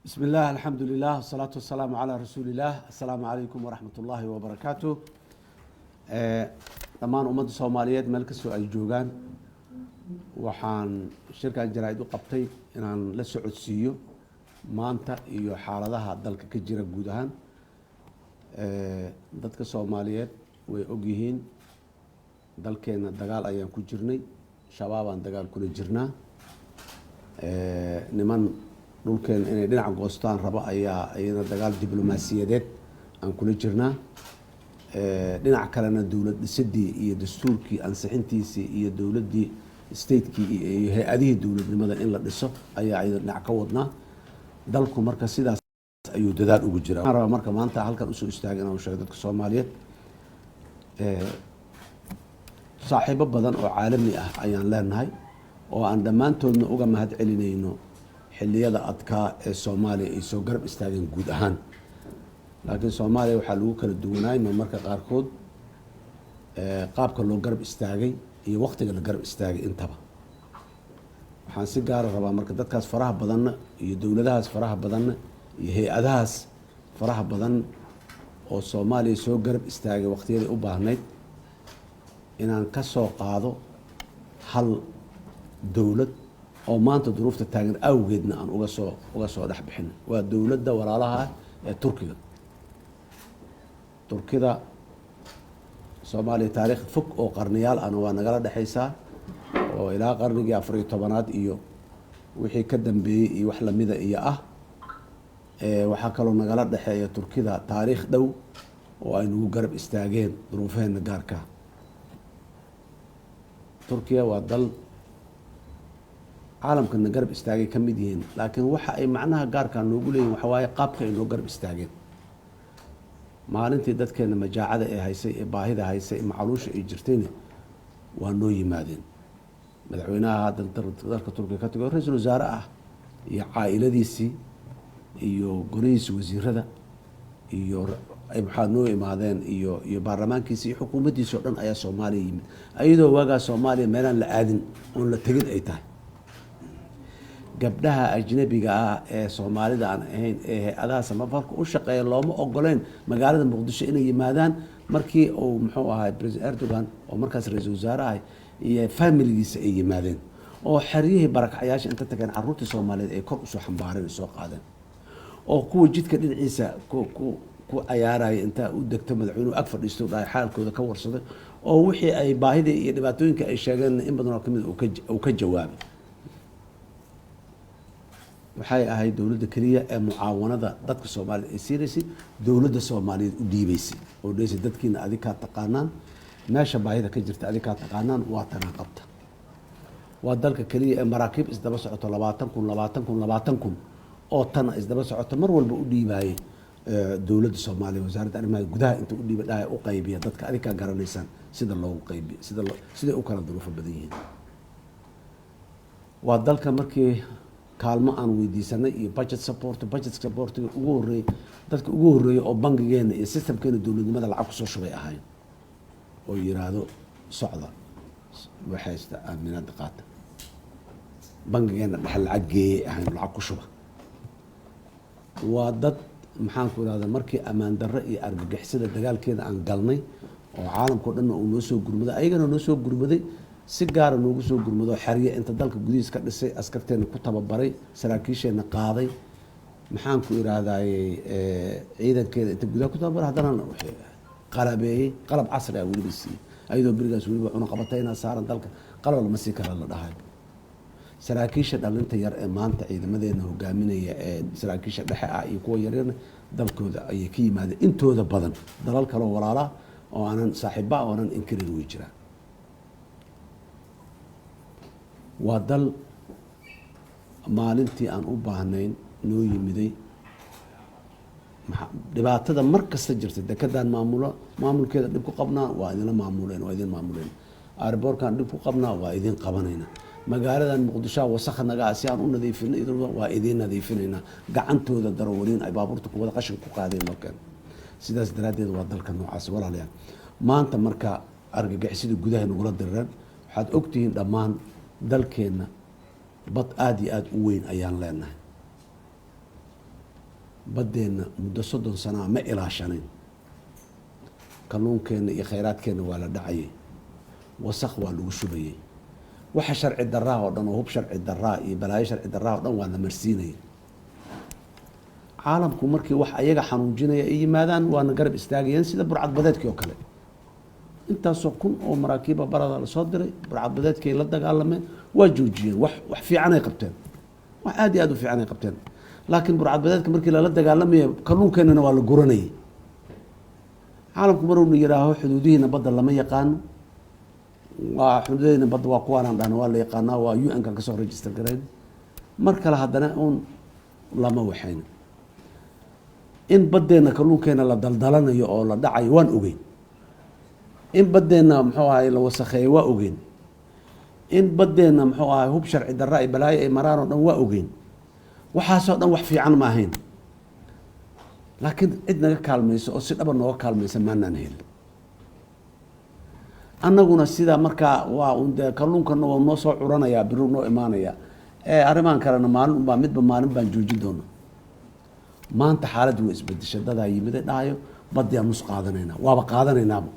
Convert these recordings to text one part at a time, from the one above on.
Bismi illah, alxamdu lilah, wasalaatu wasalaamu calaa rasuuli illah. Assalaamu calaykum waraxmat ullaahi wabarakaatu. Dhammaan ummadda Soomaaliyeed meel kastoo ay joogaan, waxaan shirkan jaraa-id u qabtay inaan la socodsiiyo maanta iyo xaaladaha dalka ka jira guud ahaan. Dadka Soomaaliyeed way ogyihiin, dalkeena dagaal ayaan ku jirnay, Shabaabaan dagaal kula jirnaa, niman dhulkeena inay dhinac goostaan rabo ayaa iyana dagaal diblomaasiyadeed aan kula jirnaa. Dhinac kalena dowlad dhisidii iyo dastuurkii ansixintiisii iyo dowladdii statekii iyo hay-adihii dowladnimada in la dhiso ayaa iyada dhinac ka wadnaa. Dalku marka sidaas ayuu dadaal ugu jiraa. Waxaan rabaa marka maanta halkan usoo istaagay inaan sheego dadka Soomaaliyeed, saaxiibo badan oo caalami ah ayaan leenahay oo aan dhammaantoodna uga mahad celinayno xilliyada adkaa ee Soomaaliya ay soo garab istaageen guud ahaan. Laakiin Soomaaliya waxaa lagu kala duwanaay marmarka qaarkood qaabka loo garab istaagay iyo waktiga la garab istaagay intaba. Waxaan si gaara rabaa marka dadkaas faraha badanna iyo dowladahaas faraha badanna iyo hay-adahaas faraha badan oo Soomaaliya soo garab istaagay waqtiyaday u baahnayd inaan ka soo qaado hal dowlad oo maanta duruufta taagan awgeedna aan uga soo dhex bixin. Waa dowladda walaalaha ah ee Turkiga. Turkida Soomaaliya taariikh fog oo qarniyaal ahna waa nagala dhexaysaa, oo ilaa qarnigii 14aad iyo wixii ka dambeeyey iyo wax lamida iyo ah. Waxaa kaloo nagala dhexeeya Turkida taariikh dhow oo ay nagu garab istaageen duruufaheenna gaarka. Turkiya waa dal caalamkana garab istaagay ka mid yihiin, laakiin waxa ay macnaha gaarkaa noogu leeyihin waxa waaye qaabka ay noo garab istaageen maalintii dadkeena majaacada ee haysay, ee baahida haysay, ee macaluusha ay jirtayna waa noo yimaadeen. Madaxweynaha hadda dalka Turkiga ka tago, ra-iisul wasaare ah, iyo caa'iladiisii iyo golihiisi wasiirada iyo maxaa noo imaadeen iyo baarlamaankiisi iyo xukuumaddiisi o dhan ayaa Soomaaliya yimid, ayadoo waagaa Soomaaliya meelaan la aadin oon la tegin ay tahay. Gabdhaha ajnabiga ah ee Soomaalida aan ahayn ee hay-adaha samafalka u shaqeeya looma ogoleyn magaalada Muqdisho inay yimaadaan markii uu, muxuu ahay, President Erdogan oo markaas ra-iisul wasaare ahay iyo familigiisa ay yimaadeen, oo xeryihii barakacyaasha inta tageen carruurtii Soomaaliyeed ay kor usoo xambaareen ay soo qaadeen, oo kuwa jidka dhinaciisa ku cayaaraya intaa u degto madaxweynuhu ag fadhiisto, dhahay xaalkooda ka warsaday, oo wixii ay baahidii iyo dhibaatooyinka ay sheegeen in badan oo kamid uu ka jawaabay. Waxay ahayd dowladda keliya ee mucaawanada dadka Soomaaliyeed ay siinaysay dowladda Soomaaliyeed u dhiibeysay oo dheysay: dadkiina adikaa taqaanaan, meesha baahida ka jirta adikaa taqaanaan, waa tanaa qabta. Waa dalka keliya ee maraakiib isdaba socoto, 20,000, 20,000, 20,000 oo tana isdaba socoto, mar walba u dhiibaayay dowladda Soomaaliya, wasaaradda arrimaha gudaha inta u dhiiba dhahay: u qaybiya dadka, adikaa garanaysaan sida loogu qaybiyo, sida loo siday u kala duruufo badan yihiin. Waa dalka markii Kaalmo aan weydiisanay iyo budget support, budget supportiga ugu horreeyey, dadka ugu horreeyey oo bangigeena iyo systemkeena dowladnimada lacag kusoo shubay ahayn oo yiraahdo socda, waxaysta aaminaada qaata, bangigeena dhexe lacag geeyay ahayn, lacag ku shuba. Waa dad, maxaan ku irahda, markii ammaan darro iyo argagixisada dagaalkeeda aan galnay oo caalamka o dhanna uu noo soo gurmaday, ayagana noo soo gurmaday, si gaara noogu soo gurmado, xerye inta dalka gudihiis ka dhisay, askarteena ku tababaray, saraakiisheena qaaday, maxaan ku irahdaayey, ciidankeeda inta gudaha ku tababaray, haddana qalabeeyey, qalab casri ah weliba siiyey, ayadoo berigaas weliba cunaqabatayna saaran dalka, qalab lama sii kara la dhahay. Saraakiisha dhalinta yar ee maanta ciidamadeena hogaaminaya ee saraakiisha dhexe ah iyo kuwa yaryarna dalkooda ayay ka yimaadeen intooda badan. Dalal kaleo walaalaa oo aanan saaxiiba oo aanan inkirin way jiraan. Waa dal maalintii aan u baahnayn noo yimiday. Dhibaatada mar kasta jirta, dekedaan maamulo, maamulkeeda dhib ku qabnaa, waa idinla maamuleen, waa idin maamuleen. Airboortkaan dhib ku qabnaa, waa idin qabanayna. Magaaladan Muqdishoa wasakha naga ah, si aan u nadiifino, waa idiin nadiifinaynaa. Gacantooda darawaliin ay baabuurta kuwada qashin ku qaadeen noo keen. Sidaas daraaddeed waa dalka noocaas, walaalayaal. Maanta marka argagixisada gudaha nagula dirireen, waxaad ogtihiin dhammaan dalkeenna bad aada iyo aada u weyn ayaan leenahay. Baddeenna muddo 30 sanaa ma ilaashanayn. Kalluunkeenna iyo khayraadkeenna waa la dhacayay, wasakh waa lagu shubayay, waxa sharci daraa oo dhan oo hub sharci daraa iyo balaayo sharci daraa oo dhan waa la marsiinayay. Caalamku markii wax ayaga xanuujinaya ay yimaadaan, waana garab istaagayeen, sida burcad badeedkii oo kale. Intaasoo kun oo maraakiiba barada lasoo diray, burcad badeedkay la dagaalameen, waa joojiyeen. Wax fiicanay qabteen, wax aada iyo aada u fiicanay qabteen. Laakiin burcad badeedka markii lala dagaalamaya, kalluunkeennana waa la guranayay. Caalamku maruna yihaaho xuduudihiina badda lama yaqaano, waa xuduudaheena badda waa kuwaanaan dhahna waa la yaqaanaa, waa UN kan kasoo register garayn. Mar kale haddana uun lama waxayna in baddeenna kalluunkeena la daldalanayo oo la dhacayo waan ogeyn, in baddeenna muxuu ahay la wasakheeyo waa ogeyn, in baddeenna muxuu ahay hub sharci darra ay balaayo ay maraan oo dhan waa ogeyn. Waxaasoo dhan wax fiican ma ahayn, laakiin cid naga kaalmayso oo si dhaba nooga kaalmaysa maanaan helin. Annaguna sidaa markaa waa un dee kalluunkana waa noo soo curanayaa, biru noo imaanaya, ee arrimahan kalena maalin unbaa midba maalin baan joojin doona. Maanta xaaladdu way isbedeshay. Dadaa yimiday dhahayo baddiaan nus qaadanaynaa, waaba qaadanaynaaba.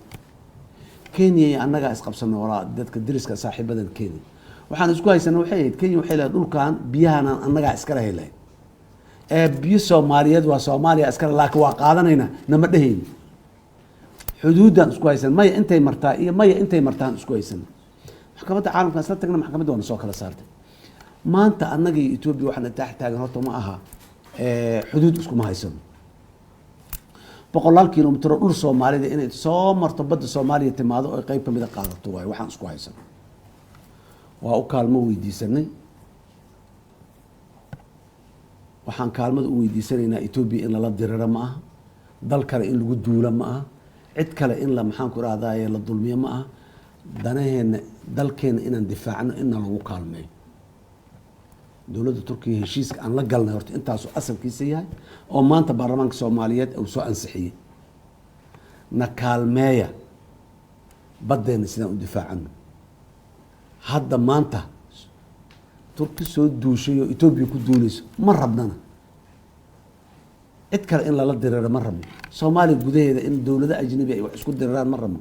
Kenya iyo annagaa isqabsana, walaa dadka dariska saaxiibadan Kenya waxaan isku haysana waxay ahayd, Kenya waxay leedahay dhulkan biyahanaan annagaa iskala helay ee biyo Soomaaliyeed, waa Soomaaliya iskale, laakiin waa qaadanaynaa nama dhehayni. Xuduuddaan isku haysan, maya intay martaa iyo maya intay martaan isku haysan. Maxkamadda caalamka isla tagna, maxkamadda waana soo kala saartay. Maanta annaga iyo Etoobiya waxaan taax taagan horta ma aha xuduud iskuma haysano. Boqolaal kilomitr oo dhul Soomaalida inay soo marto badda Soomaaliya timaado oo qeyb kamida qaadato waayo waxaan isku haysano. Waa u kaalmo weydiisanay. Waxaan kaalmada u weydiisanaynaa Etoobiya in lala diriro ma aha, dal kale in lagu duula ma aha, cid kale in la, maxaan ku rahdaye, la dulmiyo ma aha. Danaheena dalkeena inaan difaacno inna lagu kaalmeeyo. Dowladda Turkiya heshiiska aan la galnay horta intaasu asalkiisa yahay oo maanta baarlamaanka Soomaaliyeed uu soo ansixiyey: na kaalmeeya baddeena sidaan u difaacano. Hadda maanta Turki soo duushay oo Etoobiya ku duuleyso ma rabnana, cid kale in lala diriro ma rabno, Soomaaliya gudaheeda in dowlado ajnabi ay wax isku diriraan ma rabno.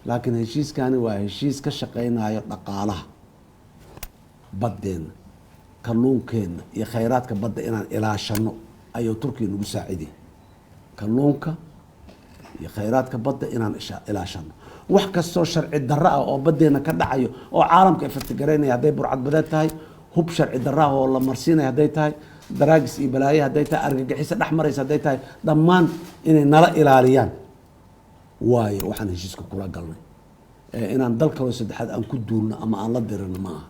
Laakiin heshiiskani waa heshiis ka shaqeynayo dhaqaalaha baddeena, kalluunkeenna iyo khayraadka badda inaan ilaashano ayuu Turkiya nagu saacidiyay. Kalluunka iyo khayraadka badda inaan ilaashano, wax kastoo sharci darro ah oo baddeena ka dhacayo oo caalamka ifirtigaraynaya, hadday burcad badeed tahay, hub sharci darro ah oo la marsiinaya hadday tahay, daraagis iyo balaaye hadday tahay, argagixiso dhex maraysa hadday tahay, dhammaan inay nala ilaaliyaan waayo waxaan heshiiska kula galnay. Inaan dal kaloo saddexaad aan ku duulno ama aan la dirino ma aha.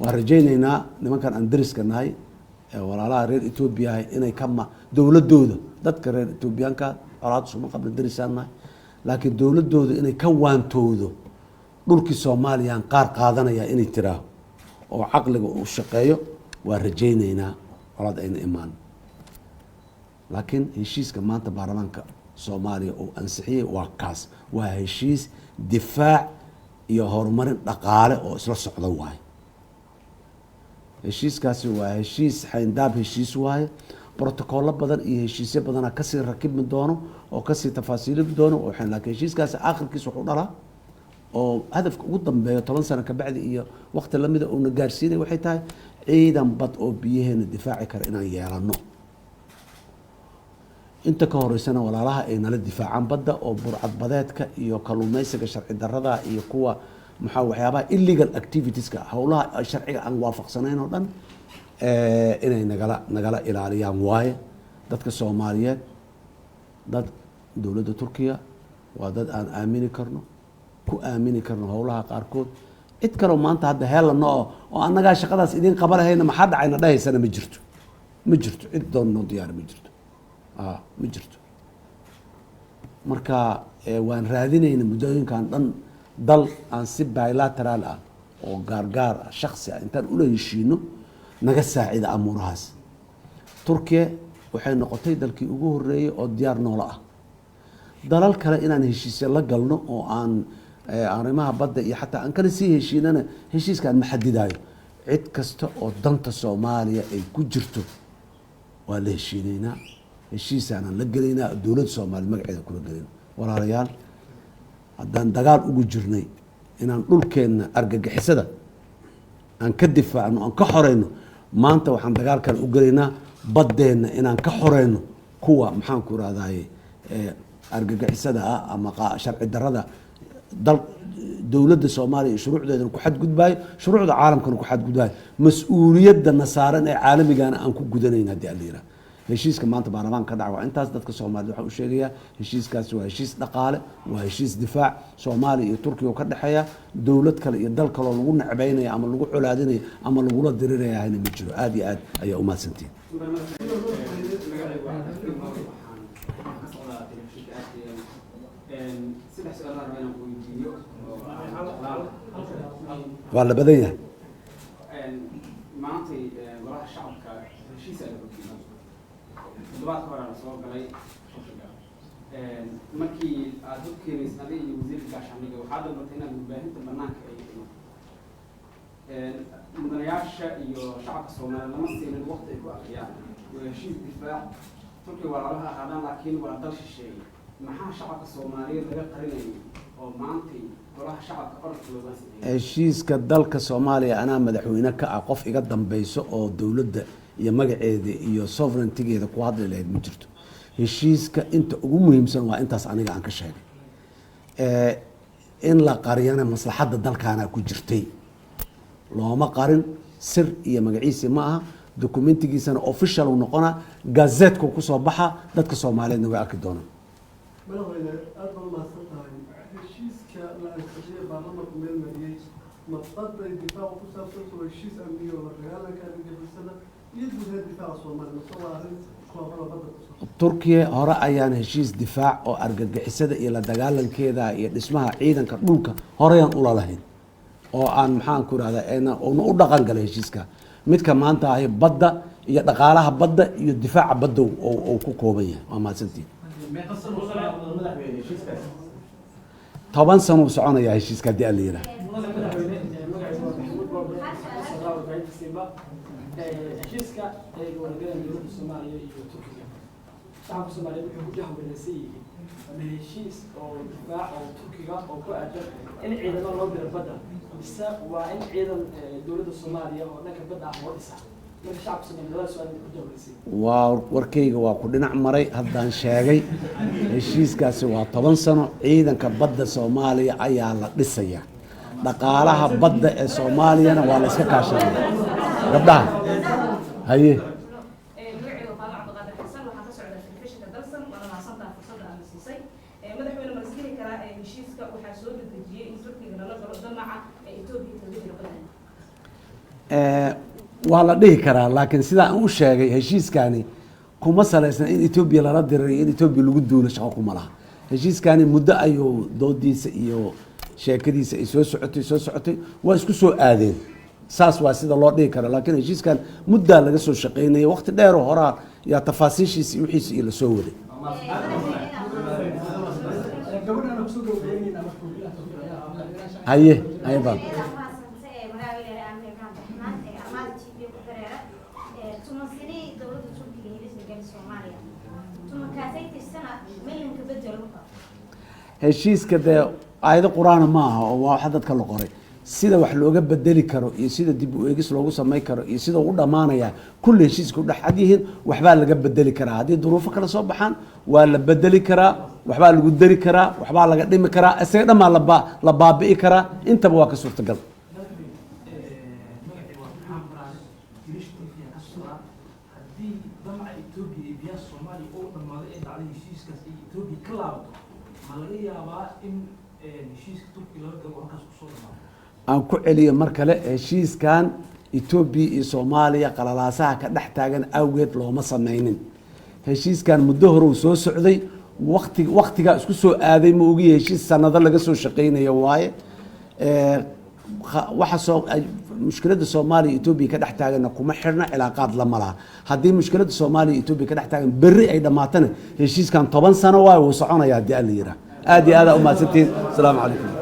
Waan rajaynaynaa nimankan aan dariska nahay ee walaalaha reer Etoobiya ahay inay ka ma dowladooda, dadka reer Etoobiyaanka colaad isuma qabna, darisaan nahay, laakiin dowladooda inay ka waantoodo dhulkii Soomaaliyaan qaar qaadanaya inay tiraaho. Oo caqliga uu shaqeeyo waa rajaynaynaa colaad ayna imaan. Laakiin heshiiska maanta baarlamaanka Soomaaliya uu ansixiyey waa kaas, waa heshiis difaac iyo horumarin dhaqaale oo isla socda waaye. Heshiiskaasi waa heshiis xayndaab heshiis waaye. Brotocollo badan iyo heshiisyo badana kasii rakibmi doono oo kasii tafaasiilimi doono. Laakiin heshiiskaasi aakhirkiis wuxuu dhalaa oo hadafka ugu dambeeyo 10 sano kabacdi iyo waqti lamida uuna gaarsiinay waxay tahay ciidan bad oo biyaheena difaaci kara inaan yeelano. Inta ka horeysana walaalaha ay nala difaacaan badda oo burcad badeedka iyo kalluumeysiga sharci darada iyo kuwa maxaa waxyaabaha illegal activitieska, howlaha sharciga aan waafaqsanayn oo dhan, inay nagala ilaaliyaan waaye. Dadka Soomaaliyeed, dad dowladda Turkiya waa dad aan aamini karno, ku aamini karno howlaha qaarkood. Cid kaleo maanta hadda heelano oo annagaa shaqadaas idiin qaba lahayna maxaa dhacayna dhahaysana ma jirto, ma jirto. Cid doon noo diyaari ma jirto, ma jirto. Marka waan raadinayna muddooyinkan dhan dal aan si bilateral ah oo gaargaar ah, shaksi ah, intaan ula heshiino naga saacida amuurahaas. Turkiya waxay noqotay dalkii ugu horeeyey oo diyaar noola ah. Dalal kale inaan heshiisya la galno oo aan arrimaha badda iyo xataa aan kala sii heshiinana heshiiskaan ma xadidaayo. Cid kasta oo danta Soomaaliya ay ku jirto waa la heshiinaynaa, heshiisaanaan la gelaynaa, dowladda Soomaaliya magaceeda kula gelayna. Walaalayaal, haddaan dagaal ugu jirnay inaan dhulkeenna argagixisada aan ka difaacno, aan ka xoreyno, maanta waxaan dagaal kale u gelaynaa baddeenna inaan ka xoreyno kuwa, maxaan ku rahdaye, argagixisada ah ama sharci darada dal dowladda Soomaaliya iyo shuruucdeedana ku xadgudbaayo, shuruucda caalamkana ku xadgudbaayo, mas-uuliyadda saaran ee caalamigana aan ku gudanayn haddii ala yiraah. Heshiiska maanta baarlamaanka ka dhaca waa intaas. Dadka Soomaaliyed waxaan u sheegayaa heshiiskaasi waa heshiis dhaqaale, waa heshiis difaac Soomaaliya iyo Turkiga oo ka dhexeeya. Dowlad kale iyo dal kaloo lagu necbaynaya ama lagu colaadinaya ama lagula diriraya ma jiro. Aada iyo aad ayaa umahadsantihin. Magacaygu waa Cabdi Umar, waxaan ka socdaa telefishinka RTN. Saddex su-aal aan rabaa inaan ku weydiiyo oo aan jeclaan. Waa la badan yahay. Maantay golaha shacabka heshiis ayaa la horgeeyey. Toddobaadka hore la soo galay Turkiga. Markii aad hor keenaysa adiga iyo wasiirka gaashaandhigga, waxaa dalbatay inaad warbaahinta banaanka ay imato. Mudanayaasha iyo shacabka Soomaaliya lama siinin waqti ay ku akhriyaan. Waa heshiis difaac, Turkiga waa lalaha ahaadaan, laakiin waa dal shisheeye. Maxaa shacabka Soomaaliyeed laga qarinayay oo maantay golaha shacabka orodka looga sameeyey? Heshiiska dalka Soomaaliya anaa madaxweyne ka ah. Qof iga dambeyso oo dowladda iyo magaceeda iyo sovereigntygeeda ku hadli lahayd ma jirto. Heshiiska inta ugu muhiimsan waa intaas aniga aan ka sheegay. In la qariyana maslaxadda dalkaana ku jirtay, looma qarin. Sir iyo magaciisi ma aha. Documentigiisana official uu noqonaa, gazetku kusoo baxa, dadka Soomaaliyeedna way arki doonaan. Madaxweyne, aad baa umahadsan tahay. Heshiiska la ansixiyey, baarlamaanku meel mariyey, ma badday difaaca ku saabsan oo heshiis amniyo la dagaalanka argagixisada iyo guud ahaan difaaca Soomaaliya, mase waa arrin kooban oo badda ku saabsan? Turkiya hore ayaan heshiis difaac oo argagixisada iyo la dagaalankeeda iyo dhismaha ciidanka dhulka horeyaan ula lahayn oo aan, maxaan ku irahdaa, una u dhaqan galay heshiiska. Midka maanta ahi badda iyo dhaqaalaha badda iyo difaaca badda oo ku kooban yahay. Waa mahadsantihin. Meeqa sano u socdaa, madaxweyne, heshiiskaas? 10 sano uu soconayaa heshiiska haddii aan la yidhaah. Mudane madaxweyne, magacaygu waa Maxamuud Boobe, socdaa warbaahinta Simba. Heshiiska ay wadagaleen dowladda Soomaaliya iyo Turkiga, shacabka Soomaaliyeed wuxuu ku jahwareersan yihiin ma heshiis oo difaac oo Turkiga oo ku aadan in ciidamo loo diro badda, mise waa in ciidan dowladda Soomaaliya oo dhanka badda ah loo dhisa? Marka shacabka Soomaaliyeed labada su-aal ku jahwareersan. Waa warkayga waa ku dhinac maray. Haddaan sheegay heshiiskaasi waa 10 sano. Ciidanka badda Soomaaliya ayaa la dhisaya, dhaqaalaha badda ee Soomaaliyana waa la iska kaashanaya. Gabdhaha haye. Magacayga waa Faado Cabdiqaadir Xasan, waxaan ka socdaa telefishinka Dalsan. Waana mahadsantaha fursadda aad na siisay. Madaxweyne, ma lasdhihi karaa heshiiska waxaa soo dedejiyey in Turkiga lala galo damaca ee Etoobiya kaga jira badda? Waa la dhihi karaa, laakiin sidaa aan u sheegay, heshiiskani kuma salaysna in Etoobiya lala diray, in Etoobiya lagu duulo shaqo kuma laha. Heshiiskani muddo ayuu doodiisa iyo sheekadiisa ay soo socotay, soo socotay, waa isku soo aadeen. Saas waa sida loo dhigi kara, laakiin heshiiskan muddaa laga soo shaqaynaya, waqti dheeroo horaa yaa tafaasiishiisa iyo wixiisa iyo lasoo waday. Gabadhana kusoo gabagabeynayna marka bilaha tawfiiq ayaa ahaa madaxweynaha. Haye, haye baan. 10 sani dowladda Turkiga heshiiska gali Soomaaliya, 10-kaasay sana milanka bedelo. Heshiiska dee aayado Qur-aana ma aha oo waa waxa dadka la qoray. Sida wax looga bedeli karo iyo sida dib u eegis loogu samayn karo iyo sida u dhammaanaya, kulli heshiiska u dhex cad yihiin. Waxbaa laga bedeli karaa haddii duruufo kala soo baxaan, waa la bedeli karaa, waxbaa lagu dari karaa, waxbaa laga dhimi karaa, isaga dhammaa la baabi'i karaa, intaba waa ka suurtagal. Magacii waa Maxamed Baraale, Dirish TV ka socdaa. Haddii damaca Etoobiya iyo biyaha Soomaaliya oo dhammaaday ee dhacday heshiiskaas iyo Etoobiya ka laabato, ma laga yaabaa in heshiiska Turkiga lala galo oo halkaas kusoo dhamaado? Aan ku celiyo mar kale: heshiiskan Etoobiya iyo Soomaaliya qalalaasaha ka dhex taagan awgeed looma sameynin. Heshiiskan muddo hore uu soo socday, waktigaa isku soo aaday ma ogiye, heshiis sanado laga soo shaqeynayo waaye. Waxa soo mushkiladda Soomaaliya iyo Etoobiya ka dhex taaganna kuma xirna, cilaaqaad lama laha. Haddii mushkiladda Soomaaliya iyo Etoobiya ka dhex taagan berri ay dhammaatana, heshiiskan 10 sano waaye, wuu soconaya haddii Alla yidhaah. Aad iyo aad aa umahadsantihiin. Asalaamu calaykum.